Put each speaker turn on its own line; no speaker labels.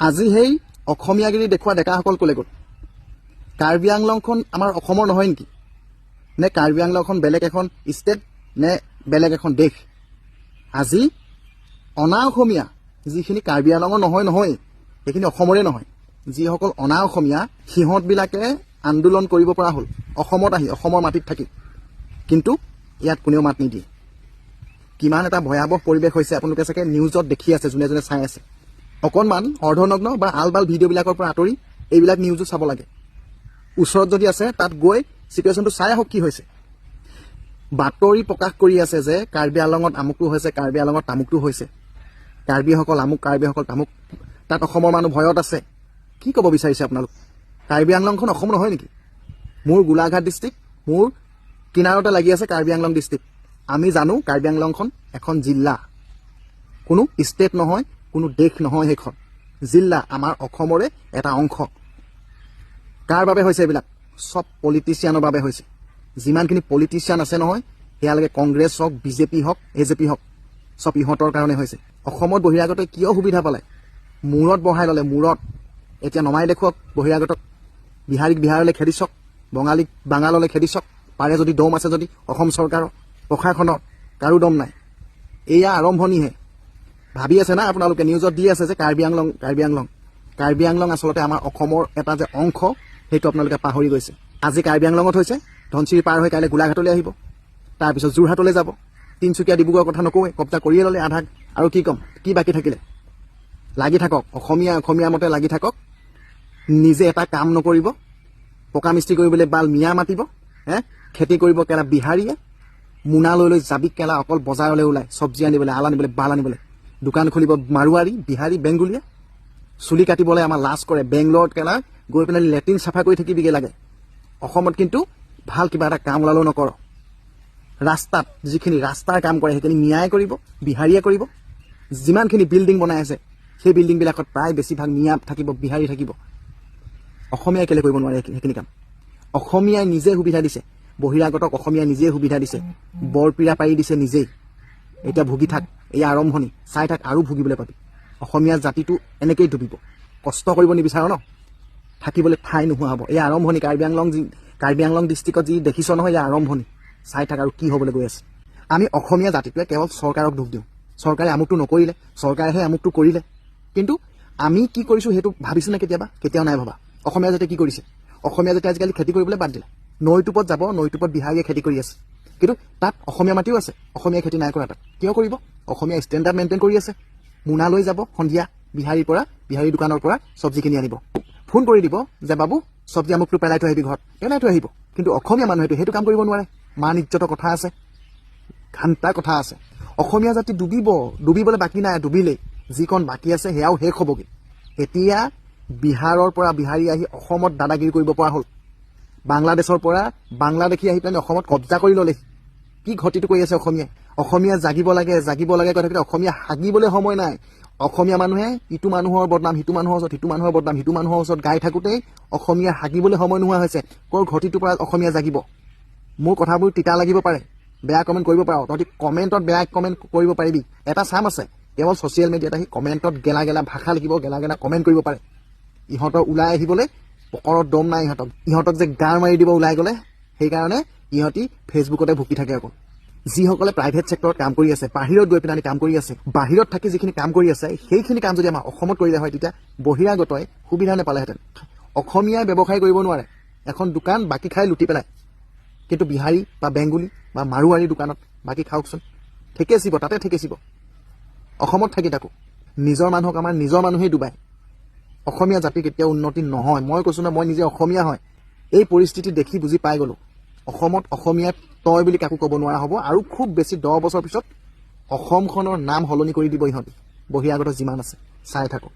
আজি সেই অসমীয়াগিৰি দেখুওৱা ডেকাসকল ক'লে গ'ল? কাৰ্বি আংলংখন আমাৰ অসমৰ নহয় নেকি? নে কাৰ্বি আংলংখন বেলেগ এখন ষ্টেট নে বেলেগ এখন দেশ? আজি অনা অসমীয়া যিখিনি কাৰ্বি আংলঙৰ নহয় নহয়, সেইখিনি অসমৰে নহয়। যিসকল অনা অসমীয়া, সিহঁতবিলাকে আন্দোলন কৰিব পৰা হ'ল অসমত আহি, অসমৰ মাটিত থাকি। কিন্তু ইয়াত কোনেও মাত নিদিয়ে। কিমান এটা ভয়াৱহ পৰিৱেশ হৈছে, আপোনালোকে চাগে নিউজত দেখি আছে। যোনে যোনে চাই আছে, অকণমান অৰ্ধনগ্ন বা আল বাল ভিডিঅ'বিলাকৰ পৰা আঁতৰি এইবিলাক নিউজো চাব লাগে। ওচৰত যদি আছে, তাত গৈ চিটুৱেশ্যনটো চাই আহক কি হৈছে। বাতৰি প্ৰকাশ কৰি আছে যে কাৰ্বি আংলঙত আমুকটো হৈছে, কাৰ্বি আংলঙত তামুকটো হৈছে, কাৰ্বিসকল আমুক, কাৰ্বিসকল তামুক, তাত অসমৰ মানুহ ভয়ত আছে। কি ক'ব বিচাৰিছে আপোনালোক? কাৰ্বি আংলংখন অসম নহয় নেকি? মোৰ গোলাঘাট ডিষ্ট্ৰিক্ট, মোৰ কিনাৰতে লাগি আছে কাৰ্বি আংলং ডিষ্ট্ৰিক্ট। আমি জানো কাৰ্বি আংলংখন এখন জিলা, কোনো ষ্টেট নহয়, কোনো দেশ নহয়। সেইখন জিলা আমাৰ অসমৰে এটা অংশ। কাৰ বাবে হৈছে এইবিলাক? চব পলিটিচিয়ানৰ বাবে হৈছে। যিমানখিনি পলিটিচিয়ান আছে নহয়, সেয়ালৈকে কংগ্ৰেছ হওক, বিজেপি হওক, এজেপি হওক, চব ইহঁতৰ কাৰণে হৈছে। অসমত বহিৰাগতই কিয় সুবিধা পালে? মূৰত বহাই ল'লে মূৰত। এতিয়া নমাই দেখুৱাওক বহিৰাগতক। বিহাৰীক বিহাৰলৈ খেদি চাওক, বঙালীক বাঙাললৈ খেদি চাওক, পাৰে যদি, দম আছে যদি। অসম চৰকাৰৰ, প্ৰশাসনৰ কাৰো দম নাই। এয়া আৰম্ভণিহে। ভাবি আছে না আপোনালোকে, নিউজত দি আছে যে কাৰ্বি আংলং, কাৰ্বি আংলং, কাৰ্বি আংলং আচলতে আমাৰ অসমৰ এটা যে অংশ, সেইটো আপোনালোকে পাহৰি গৈছে। আজি কাৰ্বি আংলঙত হৈছে, ধনশিৰি পাৰ হৈ কাইলৈ গোলাঘাটলৈ আহিব, তাৰপিছত যোৰহাটলৈ যাব। তিনিচুকীয়া, ডিব্ৰুগড়ৰ কথা নকওঁৱে, কব্জা কৰিয়ে ল'লে আধা। আৰু কি ক'ম? কি বাকী থাকিলে? লাগি থাকক অসমীয়া, অসমীয়া মতে লাগি থাকক। নিজে এটা কাম নকৰিব। পকা মিস্ত্ৰী কৰিবলৈ বাল মিয়া মাতিব হে, খেতি কৰিব কেলা বিহাৰীয়ে। মোনা লৈ লৈ যাবি কেলা অকল বজাৰলৈ ওলাই, চব্জি আনিবলৈ, আল আনিবলৈ, বাল আনিবলৈ। দোকান খুলিব মাৰোৱাৰী, বিহাৰী, বেংগলীয়ে। চুলি কাটিবলৈ আমাৰ লাজ কৰে। বেংগলৰত কেলা গৈ পেলাই লেট্ৰিন চাফা কৰি থাকিবিগে লাগে। অসমত কিন্তু ভাল কিবা এটা কাম ওলালেও নকৰ। ৰাস্তাত যিখিনি ৰাস্তাৰ কাম কৰে, সেইখিনি মিয়াই কৰিব, বিহাৰীয়ে কৰিব। যিমানখিনি বিল্ডিং বনাই আছে, সেই বিল্ডিংবিলাকত প্ৰায় বেছিভাগ মিয়া থাকিব, বিহাৰী থাকিব। অসমীয়াই কেলে কৰিব নোৱাৰে সেইখিনি কাম? অসমীয়াই নিজে সুবিধা দিছে বহিৰাগতক। অসমীয়াই নিজে সুবিধা দিছে, বৰপীৰা পাৰি দিছে নিজেই। এতিয়া ভুগি থাক। এই আৰম্ভণি, চাই থাক, আৰু ভুগিবলৈ পাবি। অসমীয়া জাতিটো এনেকেই ডুবিব। কষ্ট কৰিব নিবিচাৰ ন, থাকিবলৈ ঠাই নোহোৱা হ'ব। এই আৰম্ভণি। কাৰ্বি আংলং ডিষ্ট্ৰিক্টত যি দেখিছ নহয়, এই আৰম্ভণি। চাই থাক আৰু কি হ'বলৈ গৈ আছে। আমি অসমীয়া জাতিটোৱে কেৱল চৰকাৰক দোষ দিওঁ, চৰকাৰে আমুকটো নকৰিলে, চৰকাৰেহে আমুকটো কৰিলে। কিন্তু আমি কি কৰিছোঁ, সেইটো ভাবিছোনে কেতিয়াবা? কেতিয়াও নাই ভবা। অসমীয়া জাতিয়ে কি কৰিছে? অসমীয়া জাতিয়ে আজিকালি খেতি কৰিবলৈ বাদ দিলে। নৈটোপত যাব, নৈটোপত বিহাৰীয়ে খেতি কৰি আছে। কিন্তু তাত অসমীয়া মাটিও আছে, অসমীয়া খেতি নাই কৰা তাত। কিয় কৰিব? অসমীয়া ষ্টেণ্ডাৰ্ড মেইনটেইন কৰি আছে। মোনা লৈ যাব সন্ধিয়া বিহাৰীৰ পৰা, বিহাৰী দোকানৰ পৰা চব্জি কিনি আনিব। ফোন কৰি দিব যে বাবু, চব্জি আমুকটো পেলাই থৈ আহিবি ঘৰত। পেলাই থৈ আহিব। কিন্তু অসমীয়া মানুহেতো সেইটো কাম কৰিব নোৱাৰে। মান ইজ্জতৰ কথা আছে, ঘণ্টাৰ কথা আছে। অসমীয়া জাতি ডুবিব, ডুবিবলৈ বাকী নাই। ডুবিলেই যিকণ বাকী আছে, সেয়াও শেষ হ'বগৈ। এতিয়া বিহাৰৰ পৰা বিহাৰী আহি অসমত দাদাগিৰি কৰিব পৰা হ'ল। বাংলাদেশৰ পৰা বাংলাদেশী আহি পেলাই অসমত কব্জা কৰি ল'লেহি। কি ঘটিটো কৰি আছে অসমীয়াই? অসমীয়া জাগিব লাগে, জাগিব লাগে কৈ থাকিলে অসমীয়া হাগিবলৈ সময় নাই। অসমীয়া মানুহে ইটো মানুহৰ বদনাম সিটো মানুহৰ ওচৰত, সিটো মানুহৰ বদনাম সিটো মানুহৰ ওচৰত গাই থাকোঁতেই অসমীয়া হাগিবলৈ সময় নোহোৱা হৈছে। ক'ৰ ঘটিটোৰ পৰা অসমীয়া জাগিব? মোৰ কথাবোৰ তিতা লাগিব পাৰে, বেয়া কমেণ্ট কৰিব পাৰ। তহঁতি কমেণ্টত বেয়া কমেণ্ট কৰিব পাৰিবি। এটা চাম আছে, কেৱল ছ'চিয়েল মিডিয়াত আহি কমেণ্টত গেলা গেলা ভাষা লিখিব, গেলা গেলা কমেণ্ট কৰিব পাৰে। ইহঁতৰ ওলাই আহিবলৈ পকৰত দম নাই। ইহঁতক যে গাৰ মাৰি দিব ওলাই গ'লে, সেইকাৰণে ইহঁতি ফেচবুকতে ভুকি থাকে অকল। যিসকলে প্ৰাইভেট ছেক্টৰত কাম কৰি আছে, বাহিৰত গৈ পেলাই কাম কৰি আছে, বাহিৰত থাকি যিখিনি কাম কৰি আছে, সেইখিনি কাম যদি আমাৰ অসমত কৰিলে হয়, তেতিয়া বহিৰাগতই সুবিধা নাপালেহেঁতেন। অসমীয়াই ব্যৱসায় কৰিব নোৱাৰে। এখন দোকান বাকী খাই লুটি পেলায়। কিন্তু বিহাৰী বা বেংগলী বা মাৰোৱাৰী দোকানত বাকী খাওকচোন, ঠেকেচিব, তাতে ঠেকেচিব। অসমত থাকি থাকোঁ নিজৰ মানুহক আমাৰ নিজৰ মানুহেই ডুবায়। অসমীয়া জাতি কেতিয়াও উন্নতি নহয়। মই কৈছোঁ ন, মই নিজে অসমীয়া হয়, এই পৰিস্থিতি দেখি বুজি পাই গ'লোঁ। অসমত অসমীয়া তই বুলি কাকো ক'ব নোৱাৰা হ'ব আৰু খুব বেছি 10 বছৰ পিছত অসমখনৰ নাম সলনি কৰি দিব ইহঁতি, বহিৰাগত যিমান আছে। চাই থাকোঁ।